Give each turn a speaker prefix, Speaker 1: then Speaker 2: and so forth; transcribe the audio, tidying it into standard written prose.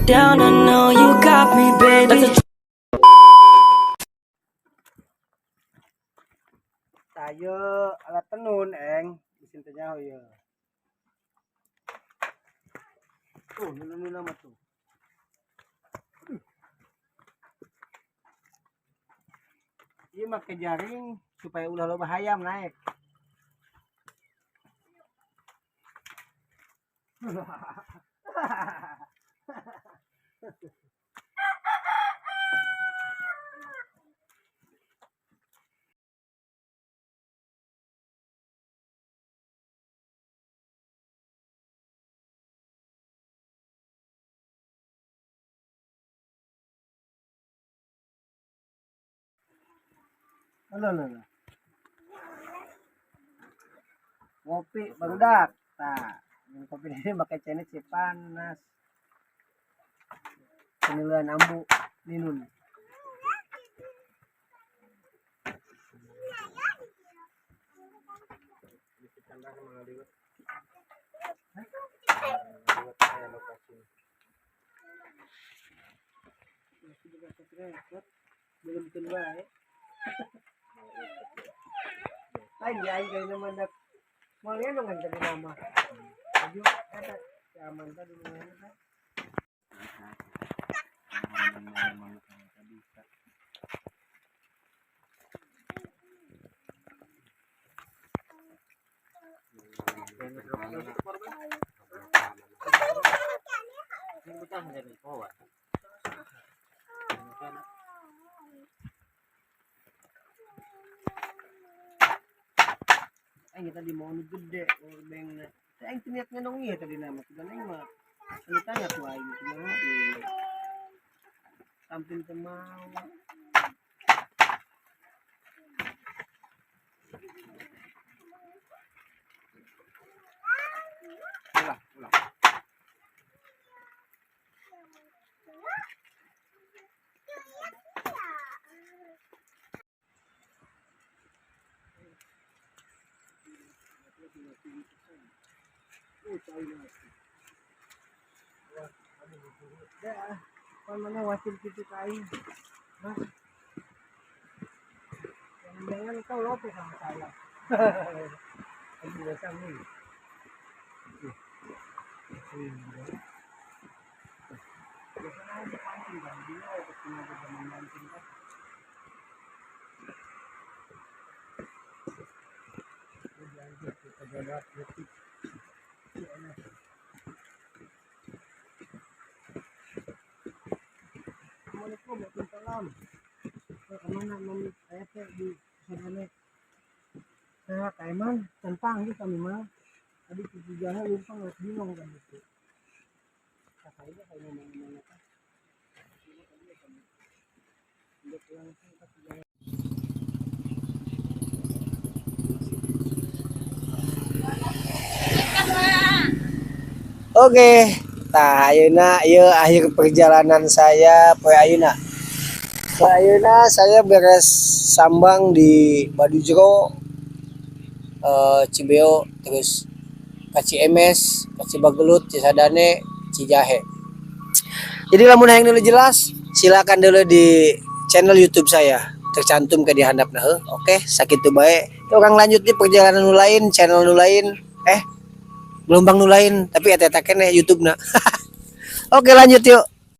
Speaker 1: Down, I know you got me, baby. That's a
Speaker 2: Tayo alat tenun eng isin teh nyaho ieu. Tuh, nu nama tuh. Ieu make jaring supaya ulah loba hayam naik. Halo, halo, halo. Ngopi barudak. Tah, minum kopi ini pakai cenit si panas. Peniluan ambu ninun. Belum tua ya. Lain di aing kayak nama dak. Mau lihat dong kan tadi nama. Ayo, kata si aman tadi dulu kan. Aing tadi mau nu gede power bankna. Teh aing teu niat ngendong ieu tadi nama cuman aing mah anu tanya ku aing kumaha ieu. Samping teu mau.
Speaker 3: Ulah, ulah.
Speaker 2: Dah, pan mana wakil kitu ka aing. Mas. Jangan-jangan kau lope sama saya. Aing biasa nih. Biasa aja pancing kan, dia punya zaman mancing kan. Udah kita jaga detik. Assalamualaikum, waalaikumsalam. Kemana mami? Saya teh di Sadane. Nah, Kaiman, tentang gitu kami mah. Tadi cuci jahe lumpang harus bingung kan gitu. Kakaknya kayak mana-mana kan. Langsung kasih jahe. Oke, tah ayeuna ieu akhir perjalanan saya poe ayeuna. Poe ayeuna saya beres sambang di Badujro, Cibeo, terus ka Ciemes, ka Cibagelut, Cisadane, Cijahe. Jadi lamun hayang dulu jelas, silakan dulu di channel YouTube saya tercantum ke di handapna heuh. Oke, sakitu bae. Urang lanjut di perjalanan nu lain, channel nu lain, gelombang nu lain, tapi eta-eta keneh YouTube-na. Oke, lanjut yuk.